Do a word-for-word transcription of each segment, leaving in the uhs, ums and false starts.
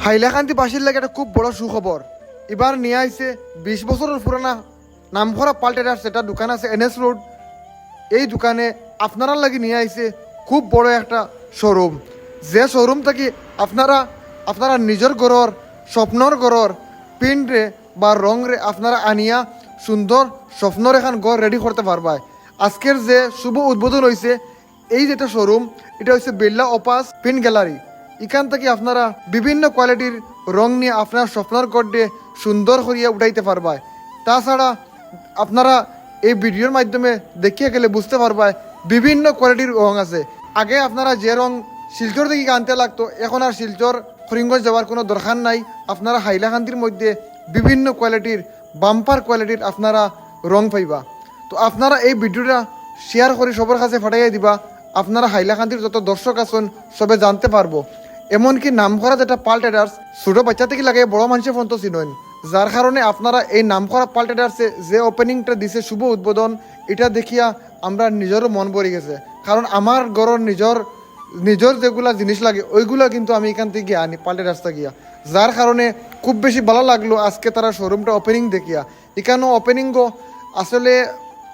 হাইলাকান্দিবাসীর লাগি একটা খুব বড় সুখবর। এবার নিয়া আইছে বিশ বছরর পুরানা নামকরা পাল ট্রেডার্স, একটা দোকান আছে এনএস রোড। এই দোকানে আপনারার লাগি নিয়া আইছে খুব বড় একটা শোরুম। যে শোরুম থাকি আপনারা আপনারা নিজর ঘরর, স্বপ্নর ঘরর পেইন্টরে বা রংরে আপনারা আনিয়া সুন্দর স্বপ্নর এখান ঘর রেডি করতে পারবায়। আজকের যে শুভ উদ্বোধন অইছে, এই যেটা শোরুম, এটা অইছে বিড়লা ওপাস পেইন্ট গ্যালারি। এখান থাকি আপনারা বিভিন্ন কোয়ালিটির রং নিয়া আপনার স্বপ্নর ঘররে সুন্দর করিয়া উঠাইতে পারবায়। তাছাড়া আপনারা এই ভিডিওর মাধ্যমে দেখিয়া গেলে বুঝতে পারবায় বিভিন্ন কোয়ালিটির রং আছে। আগে আপনারা যে রং শিলচর থাকি আনতে লাগতো, এখন আর শিলচর করিমগঞ্জ যাওয়ার কোনো দরকার নাই। আপনারা হাইলাকান্দির মধ্যে বিভিন্ন কোয়ালিটির, বাম্পার কোয়ালিটির আপনারা রং পাইবা। তো আপনারা এই ভিডিওটা শেয়ার করি সবার কাছে পাঠাইয়া দিবা। আপনারা হাইলাকান্দির যত দর্শক আছেন, সবে জানতে পারবো। এমনকি নামকরা যেটা পাল ট্রেডার্স, ছোট বাচ্চা থাকি লাগাইয়া বড় মানুষে পর্যন্ত চিনইন, যার কারণে আপনারা এই নামকরা পাল ট্রেডার্সে যে ওপেনিংটা দিছে, শুভ উদ্বোধন, এটা দেখিয়া আমরা নিজরও মন ভরি গেছে। কারণ আমার ঘরর নিজর নিজর যেগুলা জিনিস লাগে, ওইগুলা কিন্তু আমি এখান থাকি আনি পাল ট্রেডার্স থাকিয়া, যার কারণে খুব বেশি ভালা লাগলো আজকে তারার শোরুমটা ওপেনিং দেখিয়া। এখানো ওপেনিংও আসলে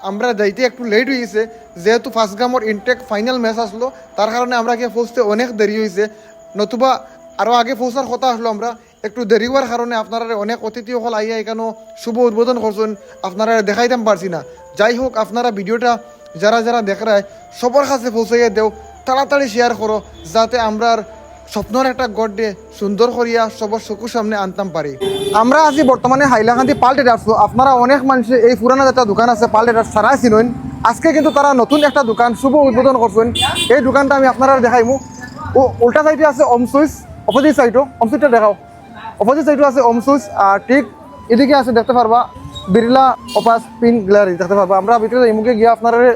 আমরা যাইতে একটু লেট অইছে, যেহেতু ফার্স্ট গ্রামর ইনটেক ফাইনাল ম্যাচ আসলো, তার কারণে আমরা গিয়া পৌঁছতে অনেক দেরি অইছে। নতুবা আরও আগে পৌঁছার কথা আসলো আমরা, একটু দেরি অওয়ার কারণে আপনারারে অনেক অতিথি অকল আইয়া এখানো শুভ উদ্বোধন করছইন, আপনারারে দেখাইতাম পারছি না। যাই হোক, আপনারা ভিডিওটা যারা যারা দেখরায় সবার কাছে পৌঁছাইয়া দেও, তাড়াতাড়ি শেয়ার করো, যাতে আমরার স্বপ্নর একটা ঘররে সুন্দর করিয়া সবার চকুর সামনে আনতাম পারি। আমরা আছি বর্তমানে হাইলাকান্দি পাল ট্রেডার্সো। আপনারা অনেক মানুষে এই পুরানা যেটা দোকান আছে পাল ট্রেডার্স তারাই চিনইন। আজকে কিন্তু তারা নতুন একটা দোকান শুভ উদ্বোধন করছইন। এই দোকানটা আমি আপনারারে দেখাইমু। ও উল্টা সাইডে আছে ওম সুইটস, অপোজিট সাইডও ওম সুইটসটা দেখাও। অপোজিট সাইডও আছে ওম সুইটস, আর ঠিক এদিকে আছে দেখতে পারবা বিড়লা ওপাস পেইন্ট গ্যালারি দেখতে পারবা। আমরা ভিতরে এই মুখে গিয়া আপনারারে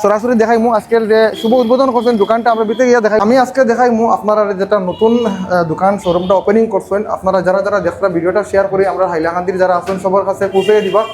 সরাসরি দেখাইমু আজকের যে শুভ উদ্বোধন করছইন দোকানটা, আমরা ভিতরে গিয়া দেখাই। আমি আজকে দেখাইমু আপনারারে যেটা নতুন, আহ, দোকান শোরুমটা ওপেনিং করছইন। আপনারা যারা যারা দেখরা ভিডিওটা শেয়ার করি আমরা হাইলাকান্দির যারা আছেন সবার কাছে পৌঁছে দিবা।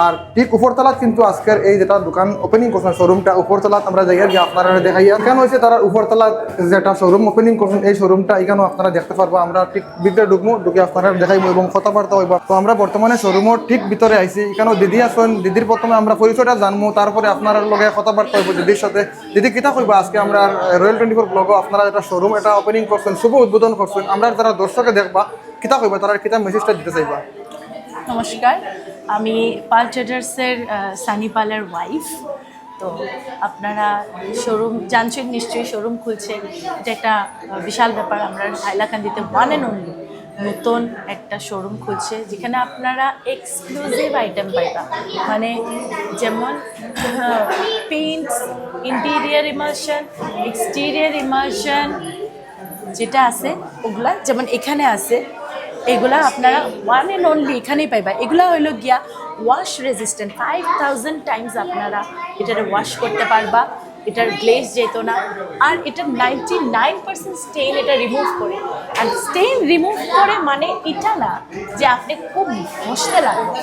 আর ঠিক উপরতলাত কিন্তু আজকের এই যেটা দোকান ওপেনিং করছইন শোরুমটা উপরতলাত আমরা জায়গা গিয়া আপনারারে দেখাইয়া। এখানে হইছে তারা উপরতলাত যেটা শোরুম ওপেনিং করছইন এই শোরুমটা এখানেও আপনারা দেখতে পারবা। আমরা ঠিক ভিতরে ঢুকমু, ঢুকে আপনারারে দেখাইমু এবং কথাবার্তা হইবা। তো আমরা বর্তমানে শোরুমর ঠিক ভিতরে আইছি। এখানেও দিদি আছেন, দিদির প্রথমে আমরা পরিচয়টা জানমু, তারপরে আপনারার লগে কথাবার্তা হইব দিদির সাথে। দিদি, কিতা কইবা আজকে আমরা রয়্যাল টোয়েন্টি ফোর ব্লগও আপনারা একটা শোরুম এটা ওপেনিং করছইন, শুভ উদ্বোধন করছইন, আমরা যারা দর্শকে দেখবা কিতা কইবা, তারা কিতা মেসেজটা দিতে চাইবা? নমস্কার, আমি পাল ট্রেডার্সের আহ, সানি পালের ওয়াইফ। তো আপনারা শোরুম জানছেন নিশ্চয়ই, শোরুম খুলছে, এটা একটা আহ, বিশাল ব্যাপার। আমরা হাইলাকান্দিতে ওয়ান অ্যান্ড অনলি নতুন একটা শোরুম খুলছে, যেখানে আপনারা এক্সক্লুসিভ আইটেম পাইবা, মানে যেমন Paints, interior emulsion, exterior emulsion, যেটা আছে ওগুলা, যেমন এখানে আছে, এগুলা আপনারা ওয়ান অ্যান্ড অনলি এখানেই পাইবা। এগুলা হইল গিয়া wash resistant, five thousand Times আপনারা এটারে ওয়াশ করতে পারবা, এটার গ্লেজ যেত না। আর এটা নাইনটি নাইন পার্সেন্ট স্টেইন এটা রিমুভ করে। আর স্টেইন রিমুভ করে মানে এটা না যে আপনি খুব ঘষতে লাগবে,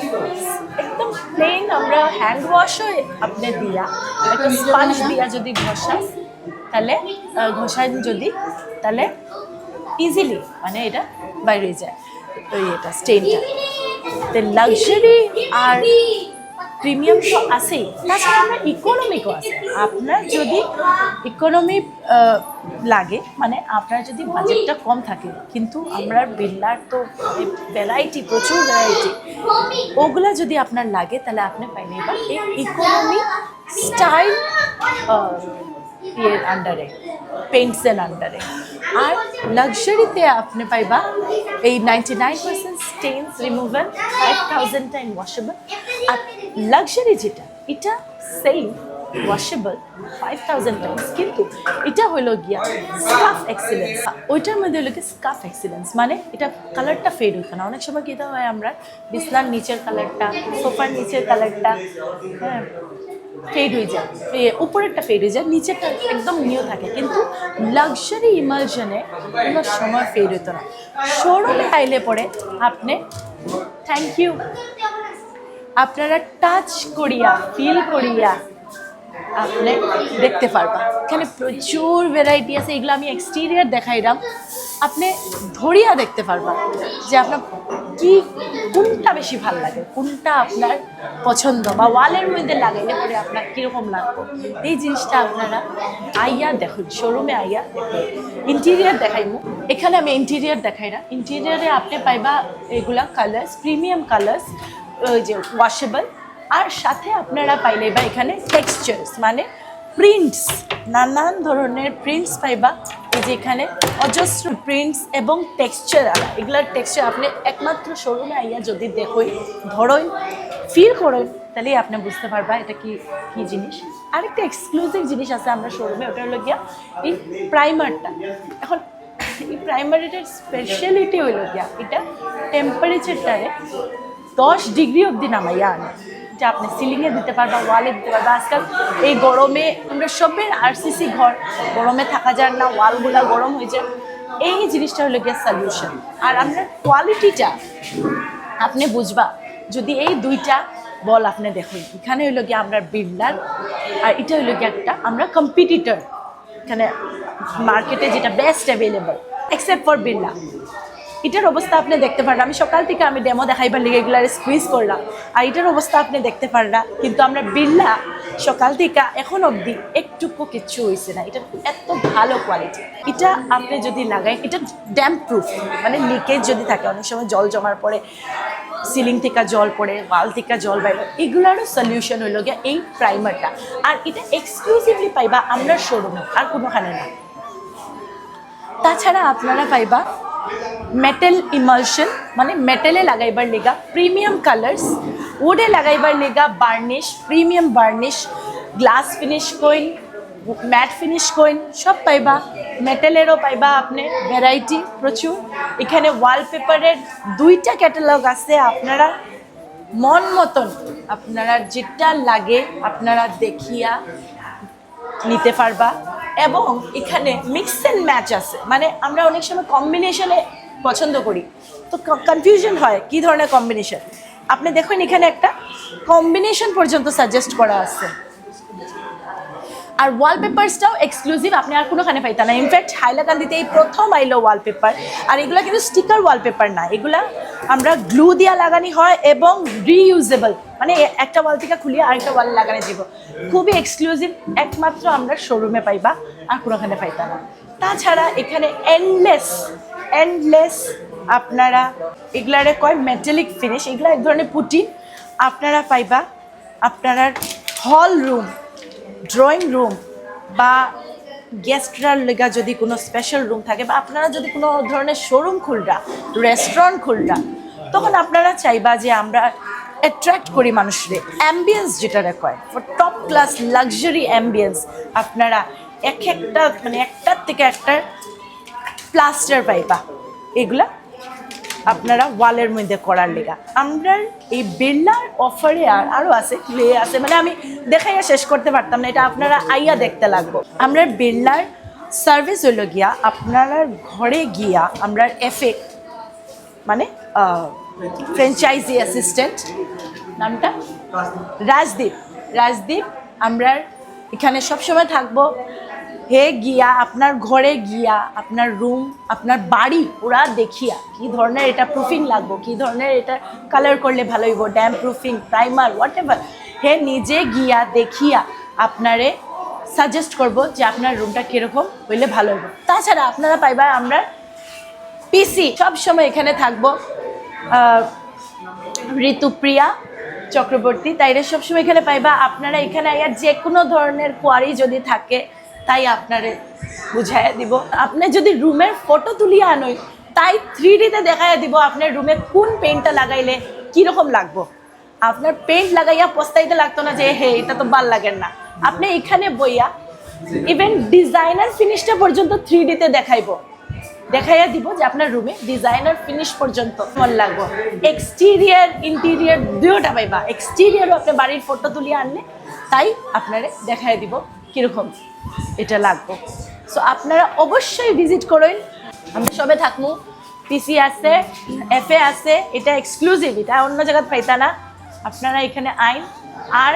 একদম প্লেন আমরা হ্যান্ড ওয়াশও আপনি দিয়া, একটা স্পঞ্জ দিয়া যদি ঘষাস, তাহলে আহ, ঘষান যদি, তাহলে ইজিলি মানে এটা বাইরে যায়, ওই এটা স্টেইনটা। তো লাক্সারি আর প্রিমিয়াম তো আছেই, তাছাড়া আমরা ইকোনমিকও আছে। আপনার যদি ইকোনমি লাগে, মানে আপনার যদি বাজেটটা কম থাকে, কিন্তু আমরা বিড়লার তো ভ্যারাইটি, প্রচুর ভ্যারাইটি, ওগুলা যদি আপনার লাগে তাহলে আপনি পাইলে বা এই ইকোনমি স্টাইল ইয়ের আন্ডারে, পেইন্টসের আন্ডারে। আর লাক্সারিতে আপনি পাইবা এই ninety nine percent stains removal, five thousand time washable. আর লাক্সারি যেটা, এটা same washable five thousand times, কিন্তু এটা হইল গিয়া স্কাফ এক্সিলেন্স। ওইটার মধ্যে হইল কি স্কাফ এক্সিলেন্স, মানে এটা কালারটা ফেড হইতো না। অনেক সময় কীটা হয়, আমরা বিছনার নিচের কালারটা, সোফার নিচের কালারটা, হ্যাঁ, ফেড হয়ে যায়, এ, উপরেরটা ফেড হয়ে যায়, নিচেরটা একদম নিউ থাকে। কিন্তু লাক্সারি ইমালশনে কোনো সময় ফেড হতো না। শোরুমে আইলে পরে আপনি, থ্যাংক ইউ, আপনারা টাচ করিয়া, ফিল করিয়া আপনি দেখতে পারবা এখানে প্রচুর ভ্যারাইটি আছে। এগুলো আমি এক্সটেরিয়র দেখাইলাম, আপনি ধরিয়া দেখতে পারবা যে আপনার কি, কোনটা বেশি ভালো লাগে, কোনটা আপনার পছন্দ বা ওয়ালের মধ্যে লাগাইলে পরে আপনার কীরকম লাগবে, এই জিনিসটা আপনারা আইয়া দেখুন, শোরুমে আইয়া দেখুন। ইন্টেরিয়র দেখাইমু, এখানে আমি ইন্টেরিয়র দেখাই না। ইন্টেরিয়রে আপনি পাইবা এগুলা কালার্স, প্রিমিয়াম কালার্স, ওই যে ওয়াশেবল, আর সাথে আপনারা পাইলে বা এখানে টেক্সচার্স, মানে প্রিন্টস, নানান ধরনের প্রিন্টস পাইবা। এই যে এখানে অজস্র প্রিন্টস এবং টেক্সচার, এগুলার টেক্সচার আপনি একমাত্র শোরুমে আইয়া যদি দেখইন, ধরইন, ফিল করইন, তাহলেই আপনি বুঝতে পারবা এটা কি, কি জিনিস। আরেকটা এক্সক্লুসিভ জিনিস আছে আমরা শোরুমে, ওটা হলো গিয়া এই প্রাইমারটা। এখন এই প্রাইমারটার স্পেশালিটি হইল গিয়া এটা টেম্পারেচারটারে দশ ডিগ্রি অবধি নামাইয়া আনে, যে আপনি সিলিংয়ে দিতে পারবা, ওয়ালে দিতে পারবা। আজকাল এই গরমে আমরা সবের আরসিসি ঘর, গরমে থাকা যায় না, ওয়ালগুলা গরম হয়ে যায়। এই জিনিসটা হলো গিয়া সলিউশন। আর আমরা কোয়ালিটিটা আপনি বুঝবা যদি এই দুইটা বল আপনি দেখুন। এখানে হইলো গিয়া আমরা বিড়লার, আর এটা হইলো গিয়া একটা আমরা কম্পিটিটর, এখানে মার্কেটে যেটা best available, except for Birla. এটার অবস্থা আপনি দেখতে পাররা, আমি সকাল থেকে আমি ডেমো দেখাইবার লিগে এগুলারে স্কুইজ করলাম, আর এটার অবস্থা আপনি দেখতে পাররা। কিন্তু আমরা বিড়লা সকাল থেকে এখন অবধি একটুকু কিচ্ছু হইছে না। এটা এত ভালো কোয়ালিটি। এটা আপনি যদি লাগাইন, এটা ড্যাম্প প্রুফ, মানে লিকেজ যদি থাকে, অনেক সময় জল জমার পরে সিলিং থেকে জল পড়ে, ওয়াল থেকে জল বাইরে, এগুলারও সলিউশন হইল গিয়া এই প্রাইমারটা। আর এটা এক্সক্লুসিভলি পাইবা আমরা শোরুমে, আর কোনোখানে না। তাছাড়া আপনারা পাইবা মেটাল ইমালশন, মানে মেটালে লাগাইবার লিগা প্রিমিয়াম কালার্স, উডে লাগাইবার লিগা varnish, premium varnish, glass finish কইন, ম্যাট ফিনিশ কইন, সব পাইবা। মেটালেরও পাইবা আপনি ভ্যারাইটি প্রচুর। এখানে ওয়ালপেপারের দুইটা ক্যাটালগ আছে, আপনারা মন মতন আপনারা যেটা লাগে আপনারা দেখিয়া নিতে পারবা। এবং এখানে মিক্স অ্যান্ড ম্যাচ আছে, মানে আমরা অনেক সময় কম্বিনেশনে পছন্দ করি, তো কনফিউশন হয় কি ধরনের কম্বিনেশন। আপনি দেখুন এখানে একটা কম্বিনেশন পর্যন্ত সাজেস্ট করা আছে। আর ওয়ালপেপারসটাও এক্সক্লুসিভ, আপনি আর কোনোখানে পাইতা না। ইনফ্যাক্ট হাইলাকান্দিতে এই প্রথম আইলো ওয়ালপেপার। আর এগুলা কিন্তু স্টিকার ওয়ালপেপার না, এগুলা আমরা গ্লু দিয়া লাগানি হয় এবং রিইউজেবল, মানে এ-, একটা ওয়াল থেকে খুলিয়া আরেকটা ওয়ালে লাগানি দিব। খুবই এক্সক্লুসিভ, একমাত্র আমরা শোরুমে পাইবা, আর কোনোখানে পাইতা না। তাছাড়া এখানে এন্ডলেস, এন্ডলেস আপনারা এগুলারে কয় মেটালিক ফিনিশ, এগুলা এক ধরনের পুটিন। আপনারা পাইবা আপনারার হল রুম, ড্রয়িং রুম বা গেস্টরার লেগা যদি কোনো স্পেশাল রুম থাকে বা আপনারা যদি কোনো ধরনের শোরুম খুলরা, রেস্টুরেন্ট খুলরা, তখন আপনারা চাইবা যে আমরা অ্যাট্রাক্ট করি মানুষরে। অ্যাম্বিয়েন্স যেটারে কয়, for top class luxury ambience, আপনারা এক একটা, মানে একটার থেকে একটা প্লাস্টার পাইবা, এগুলা আপনারা ওয়ালের মধ্যে করার লেগা। আমরা এই বিড়লার অফারে আর আরও আছে, ক্লে আছে, মানে আমি দেখাইয়া শেষ করতে পারতাম না, এটা আপনারা আইয়া দেখতে লাগবো। আমরা বিড়লার সার্ভিস হইল গিয়া আপনারা ঘরে গিয়া আমরা এফএ, মানে ফ্র্যাঞ্চাইজি অ্যাসিস্ট্যান্ট, নামটা রাজদীপ। রাজদীপ আমরা এখানে সবসময় থাকবো। হে গিয়া আপনার ঘরে গিয়া আপনার রুম, আপনার বাড়ি পুরা দেখিয়া কি ধরনের এটা প্রুফিং লাগবো, কি ধরনের এটা কালার করলে ভালো হইব, damp proofing, primer, whatever, হে নিজে গিয়া দেখিয়া আপনারে সাজেস্ট করব যে আপনার রুমটা কীরকম হইলে ভালো হইব। তাছাড়া আপনারা পাইবা আমরা পিসি সবসময় এখানে থাকবো। আহ, ঋতুপ্রিয়া চক্রবর্তী, তাইরে সবসময় এখানে পাইবা। আপনারা এখানে আইয়া যে কোনো ধরনের কোয়ারি যদি থাকে, তাই আপনারে বুঝাইয়া দিব। আপনি যদি রুমের ফটো তুলিয়া আনই, তাই থ্রি ডিতে দেখাইয়া দিব আপনার রুমে কোন পেইন্টটা লাগাইলে কীরকম লাগবো। আপনার পেইন্ট লাগাইয়া পস্তাইতে লাগতো না যে, "হে, এটা তো ভালা লাগের না।" আপনি এখানে বইয়া ইভেন ডিজাইনার ফিনিশটা পর্যন্ত থ্রি ডিতে দেখাইবো, দেখাইয়া দিব যে আপনার রুমে ডিজাইনার ফিনিশ পর্যন্ত কেমন লাগবো। এক্সটিরিয়ার, ইন্টেরিয়ার দুইটা পাইবা। এক্সটিরিয়ারও আপনি বাড়ির ফটো তুলিয়া আনলে, তাই আপনারে দেখাইয়া দিব কীরকম এটা লাগবো। সো আপনারা অবশ্যই ভিজিট করইন, আমরা সবে থাকমু। পিসি আছে, এফএ আছে, এটা এক্সক্লুসিভ, এটা অন্য জায়গাত পাইতা না। আপনারা এখানে আইন। আর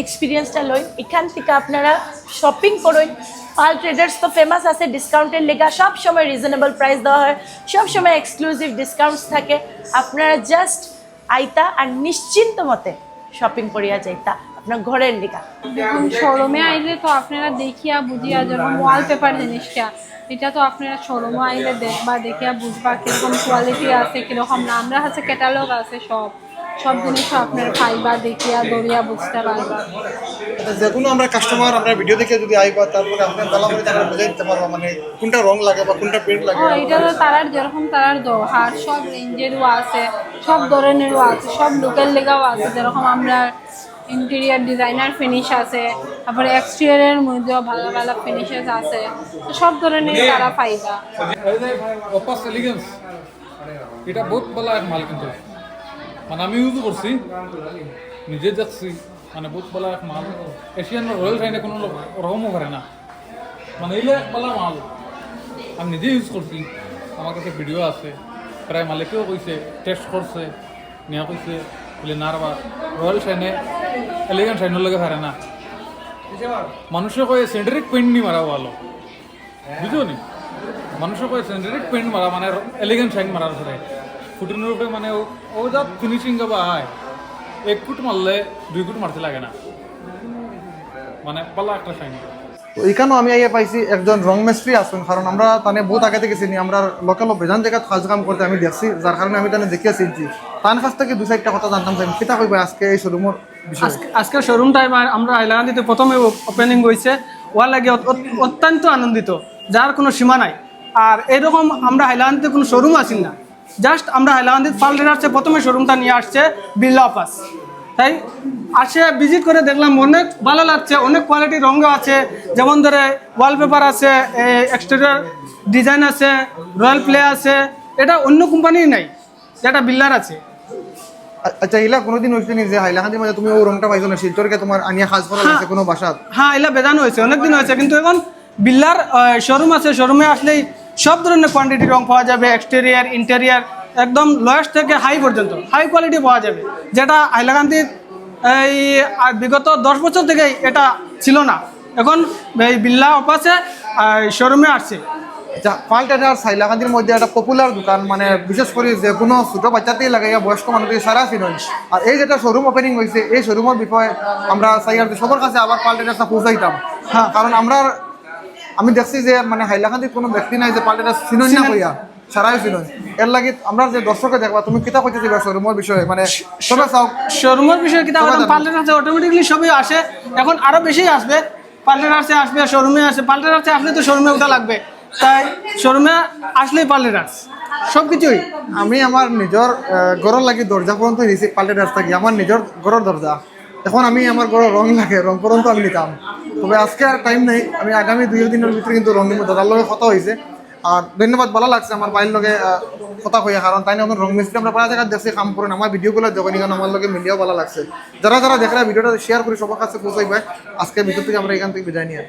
এক্সপিরিয়েন্সটা লইন, এখান থেকে আপনারা শপিং করুন। পাল ট্রেডার্স তো ফেমাস আছে ডিসকাউন্টের লেগা, সব সময় রিজনেবল প্রাইস দেওয়া হয়, সব সময় এক্সক্লুসিভ ডিসকাউন্টস থাকে। আপনারা জাস্ট আইতা আর নিশ্চিন্ত মতে শপিং করিয়া যাইতা আপনার ঘরের লেগা। দেখুন, শোরুমে আইলে তো আপনারা দেখিয়া বুঝিয়া, যেরকম ওয়ালপেপার জিনিসটা, এটা তো আপনারা শোরুমে আইলে দেখবা, দেখিয়া বুঝবা কিরকম কোয়ালিটি আছে, কিরকম না। আমরা কাছে ক্যাটালগ আছে, সব সব জিনিস আপনারা পাইবা, দেখিয়া ধরিয়া বুঝতে পারবা। আচ্ছা, যে কোনো আমরা কাস্টমার আমরা ভিডিও দেখে যদি আইবা, তারপরে আপনি ভালো করে তারা বুঝাই দিতে পারবা, মানে কোনটা রং লাগে বা কোনটা প্রিন্ট লাগে। ও, এটা তো তারার যেরকম তারার দরকার, সব রেঞ্জেরও আছে, সব ধরনেরও আছে, সব লুকের লেগাও আছে। যেরকম আমরা ইন্টেরিয়ার ডিজাইনার ফিনিশ আছে, তারপরে এক্সটেরিয়ারের মধ্যেও ভালো ভালো ফিনিশেস আছে, তো সব ধরনের তারা পাইবা। অপাস এলিগেন্স, এটা বহুত ভালা এক মাল কিন্তু, মানে আমি ইউজ করছি, নিজে দেখছি, মানে বহুত ভালা এক মাল। এশিয়ান রয়্যাল শাইনে কোনো রকমও করে না, মানে এইলা এক ভালা মাল। আমি নিজে ইউজ করছি, আমার কাছে ভিডিও আছে, প্রায় মালিকেও কইছে, টেস্ট করছে, নিয়া কইছে বলে না রে বা, রয়্যাল শাইনে এলিগেন্ট শাইনের লগে পারে না। মানুষে কয় সিন্থেটিক পেইন্ট নি মারা ভালো, বুঝছো নি? মানুষে কয় সিন্থেটিক পেইন্ট মারা মানে এলিগেন্ট শাইন মারার পরে ফুটিনের উপরে মানে ও, ও যা ফিনিশিং বা হয়, এক ফুট মারলে দুই ফুট মারতে লাগে না, মানে ভালা একটা শাইন। তো এখানেও আমি আইয়া পাইছি একজন রং মিস্ত্রি আছেন, কারণ আমরা তানে বহুত আগে থেকে চিনি, আমরা লোকাল বেজান জায়গাত কাজ কাম করতে আমি দেখছি, যার কারণে আমি তানে দেখিয়া চিনছি। তার কাছ থেকে দু চারটা কথা জানতাম চাই, কিতা কইবা আজকে এই শোরুমের বিষয়ে? আজকে আজকে শোরুমটা এবার আমরা হাইলাকান্দিতে প্রথমে ওপেনিং হয়েছে, ওয়ার লাগে অত- অত- অত্যন্ত আনন্দিত। যার কোনো সীমা নাই। আর এরকম আমরা হাইলাকান্দিতে কোনো শোরুম আছিল না, জাস্ট আমরা হাইলাকান্দিত পাল ট্রেডার্সে প্রথমে শোরুমটা নিয়ে আসছে বিল্লা অপাস। তাই আসে ভিজিট করে দেখলাম, অনেক ভালো লাগছে। অনেক কোয়ালিটি রঙও আছে, যেমন ধরে ওয়ালপেপার আছে, এক্সটেরিয়র ডিজাইন আছে, রয়্যাল প্লে আছে, এটা অন্য কোম্পানির নাই, যেটা বিল্লার আছে। আ- আচ্ছা, ইলা কোনোদিন হইছে নি যে হাইলাকান্দির মাঝে তুমি ও রংটা পাইছো না, শিলচরকে তোমার আনিয়া কাজ করা লাগছে কোনো বাসাত? হ্যাঁ, এলা বেজানো হয়েছে, অনেক দিন হয়েছে, কিন্তু এখন বিল্লার শোরুম আছে, শোরুমে আসলেই সব ধরনের কোয়ান্টিটি রং পাওয়া যাবে, এক্সটেরিয়ার, ইন্টেরিয়ার, একদম লোয়েস্ট থেকে হাই পর্যন্ত, হাই কোয়ালিটি পাওয়া যাবে, যেটা হাইলাকান্দির এই আ, বিগত দশ বছর থেকে এটা ছিল না। এখন এই বিল্লা অপাসে শোরুমে আসছে। আচ্ছা, পাল ট্রেডার্স হাইলাকান্দির মধ্যে একটা পপুলার দোকান, মানে বিশেষ করে যে কোনো ছোট বাচ্চাতেই লাগাইয়া বয়স্ক মানুষ সারা চিনইন। আর এই যেটা শোরুম ওপেনিং হয়েছে, এই শোরুমের বিষয়ে আমরা চাই আর কি সবার কাছে আবার পাল ট্রেডার্সটা পৌঁছাইতাম। হ্যাঁ। কারণ আমরা, আমি দেখছি যে মানে হাইলাকান্দির কোনো ব্যক্তি নাই যে পাল ট্রেডার্স চিনইন না কইয়া, সারাই চিনইন। এর লাগি আমরা যে দর্শকে দেখবা, তুমি কিতা কইতে চাইবা শোরুমের বিষয়ে, মানে সবে চাও? শোরুমের বিষয়ে কিতা সবাই এখন জানে। পাল ট্রেডার্সে অটোমেটিকলি সবই আসে, এখন আরো বেশি আসবে। পাল ট্রেডার্সে আসবে, শোরুমে আসে, পাল ট্রেডার্সে আসলে তো শোরুমে ওটা লাগবে, তাই শোরুমে আসলেই পাল ট্রেডার্স সব কিছুই। আমি আমার নিজের আহ, ঘরর লাগি দরজা পর্যন্ত নিছি পাল ট্রেডার্স থাকি, আমার নিজের ঘরর দরজা। এখন আমি আমার ঘরর রং লাগে, রং পর্যন্ত আমি নিতাম। তবে আজকে আর টাইম নেই, আমি আগামী দুই দিনের ভিতরে কিন্তু রং নিব। দাদার লগে কথা হয়েছে। আর ধন্যবাদ, ভালো লাগছে আমার ভাইর লগে আহ, কথা কইয়া, কারণ তাই এখন রং মিস্ত্রি আমরা প্রায় জায়গায় দেখছি কাম করেন, আমার ভিডিওগুলো দেখেন, এখানে আমার লগে মিলিয়াও ভালো লাগছে। যারা যারা দেখরা ভিডিওটা শেয়ার করে সবার কাছে পৌঁছাইবা। আজকে ভিতর থেকে আমরা এখান থেকে বিদায় নিয়ে